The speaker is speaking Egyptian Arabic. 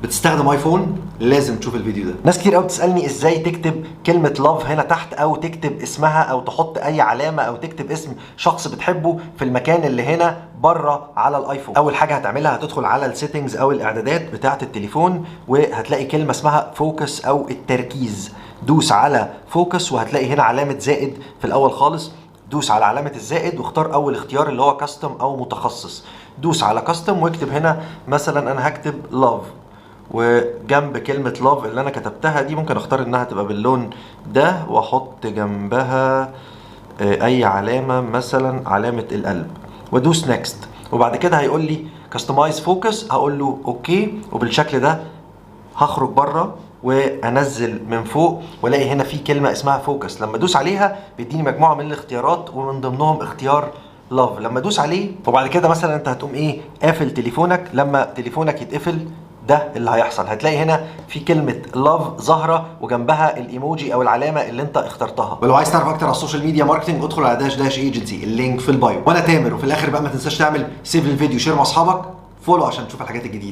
بتستخدم ايفون لازم تشوف الفيديو ده. ناس كتير قوي بتسالني ازاي تكتب كلمة love هنا تحت، او تكتب اسمها، او تحط اي علامه، او تكتب اسم شخص بتحبه في المكان اللي هنا بره على الايفون. اول حاجة هتعملها هتدخل على ال settings او الاعدادات بتاعه التليفون، وهتلاقي كلمة اسمها focus او التركيز. دوس على focus وهتلاقي هنا علامة زائد في الاول خالص. دوس على علامة الزائد واختار أول اختيار اللي هو custom أو متخصص. دوس على custom واكتب هنا مثلا أنا هكتب love، وجنب كلمة love اللي أنا كتبتها دي ممكن أختار إنها تبقى باللون ده، وأحط جنبها أي علامة، مثلا علامة القلب، وأدوس next. وبعد كده هيقول لي customize focus، هقول له okay. وبالشكل ده هخرج بره وانزل من فوق والاقي هنا في كلمة اسمها focus. لما ادوس عليها بيديني مجموعة من الاختيارات، ومن ضمنهم اختيار love. لما ادوس عليه وبعد كده مثلا انت هتقوم ايه؟ قافل تليفونك. لما تليفونك يتقفل ده اللي هيحصل، هتلاقي هنا في كلمة love ظاهره وجنبها الايموجي او العلامة اللي انت اخترتها. ولو عايز تعرف اكتر على ال social media marketing ادخل على dash dash agency، ال link في ال bio. وانا تامر، وفي الاخر بقى ما تنساش تعمل save للفيديو، share مع اصحابك، follow عشان تشوف الحاجات الجديده.